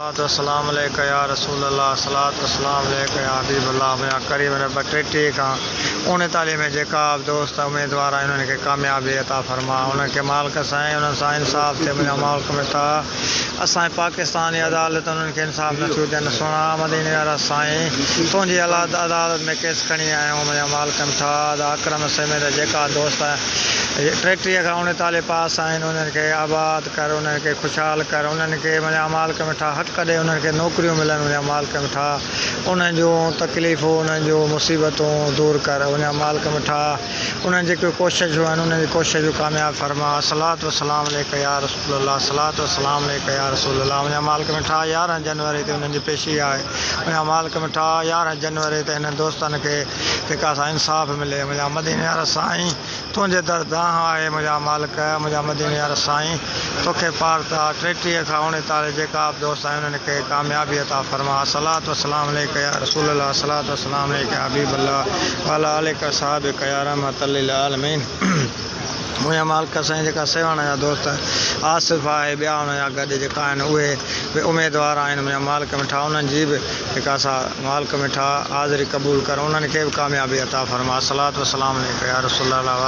صلوة والسلام عليک يا رسول الله صلوة والسلام عليک يا حبيب الله منهنجا قريب رب 33 کان 39 ۾ جيڪا به دوست اميدوار آهن انهن کي ڪاميابي عطا فرما انهن کي مالڪ سائين انهن سان انصاف ٿئي منهنجا مالڪ مٺا اسان جي پاڪستان جي عدالت انهن کي انصاف نٿيون ڏين سهڻا مديني وارا سائين تنهنجي عدالت ۾ ڪيس کڻي آيا آهيون منهنجا مالڪ مٺا ادا اڪرم سميت جيڪا دوست 33 کان 39 پاس آهن انهن کي آباد ڪر انهن کي خوشحال ڪر انهن کي منهنجا مالڪ مٺا حق ڏي انهن کي نوڪريون ملن منهنجا مالڪ مٺا انهن جون تڪليفون انهن جون مصيبتون دور ڪر منهنجا مالڪ مٺا انهن جيڪيون ڪوششون آهن انهن جي ڪوششون ڪامياب فرما الصلوة والسلام عليک يا رسول الله الصلوة والسلام عليک يا رسول الله منهنجا مالڪ مٺا 11 جنوري تي انهن جي پيشي آهي منهنجا مالڪ مٺا 11 جنوري تي هنن دوستن کي جيڪا سا انصاف ملي منهنجا مديني وارا سائين تنهنجي در دانهن آهي منهنجا مالڪ منهنجا مديني وارا سائين توکي پارت آ 33 کان 39 جيڪا به دوست آهن انهن کي ڪاميابي عطا فرما الصلوة والسلام عليک يا رسول الله الصلوة والسلام عليک يا حبيب الله وعلي آلک واصحابک يا رحمة للعالمين منهنجا مالڪ سائين جيڪا سيوهڻ جا دوست آصف آهي ٻيا ان جا گڏ جيڪا آهن اهي به اميدوار آهن منهنجا مالڪ مٺا انهن جي به جيڪا سا مالڪ مٺا حاضري قبول ڪر انهن کي به ڪاميابي عطا فرما الصلوة والسلام عليک يا رسول الله.